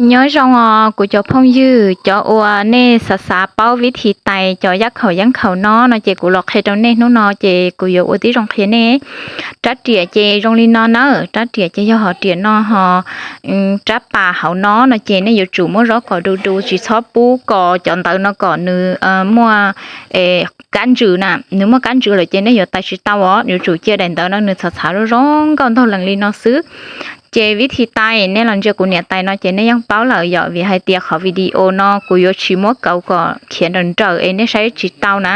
Nyob zoo os kuv cov phooj ywg, cov uas nej xav xav paub vib thi tais cov yaj khaum yeeb khaum no no ces kuv los qhia rau nej hnub no ces kuv yuav ua tib zoo qhia nej. Rab riam ces zoo li no na, rab riam ces yog hov riam no ho rab pas hauv no no ces nej yuav tsum muab zaub kom du du, tsis txhob pub kom cov ntawv no kom nws muaj kab ntsws na, nws muaj kab ntsws lawm ces nej yuav tais tsis tau os, yuav tsum cia daim ntawv no nws txhav txhav zoo zoo nkauj ntaug lees li no xwb. Ces vib thi tais nej los ntsia kuv niam tais no ces nej yeej paub lawm yom, vim hais tias qhov video no kuv yuav tsis muab kauv kom khiav nrawm nrawm es nej saib tsis tau na.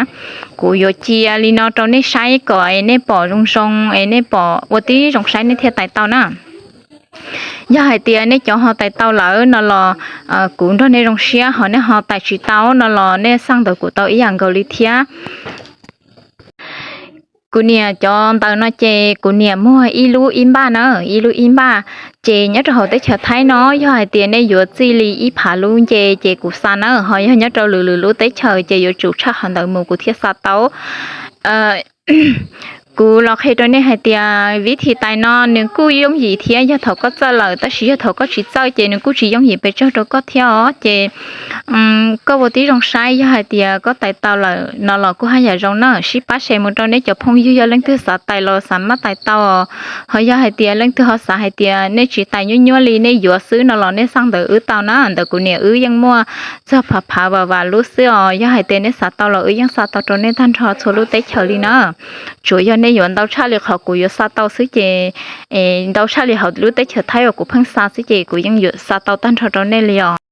Kuv yuav cia li no rau nej saib kom es nej pom zoo zoo es nej pom ua tib zoo saib nej thiaj tais tau na. Yog hais tias nej cov ho tais tau lawm no los kuv nrog nej zoo siab, ho nej ho tais tsis tau no los nej xaj ntawv kuv tau ib yam nkaus li thiab. Kuv niam cov ntawv no ces kuv niam muag ib lub ib npaj na, ib lub ib npaj. Ces nyob rau hauv teb chaws Thaib no yog hais tias nej yuav txij li ib phav lub nce ces kuv xa na, ho yog nyob rau lwm lwm lub teb chaws ces yuav tsum tshaj qhov ntawd mus kuv thiaj xa tau. Kuv los qhia rau nej hais tias vib thi tais no nws kuj yooj yim thiab yog thaum koj txawj lawm, tab sis yog thaum koj tsis txawj ces nws kuj tsis yooj yim pes tsawg rau koj thiab os. Ces koj ua tib zoo saib, yog hais tias koj tais tau lawm no los kuj haj yam zoo na. Sib pab share mus rau nej cov phooj ywg, yog leej twg xav tais los xav maj tais tau. Ho yog hais tias leej twg ho xav hais tias nej tsis tais nyuaj nyuaj li, nej yuav xwb no los nej xaj ntawv wb tau na, ntawv kuv niam wb yeej muaj txog phav phav vam vam lub xwb os. Yog hais tias nej xav tau los wb yeej xa tau rau nej tag nrho txhua lub teb chaws li na. Tsuas yog nej yuav ntau tshaj li qhov kuv yuav xa tau xwb ces, ntau tshaj li hauv lub teb chaws Thaib uas kuv pheej xa xwb ces kuv yeej yuav xa tau tag nrho rau nej li os.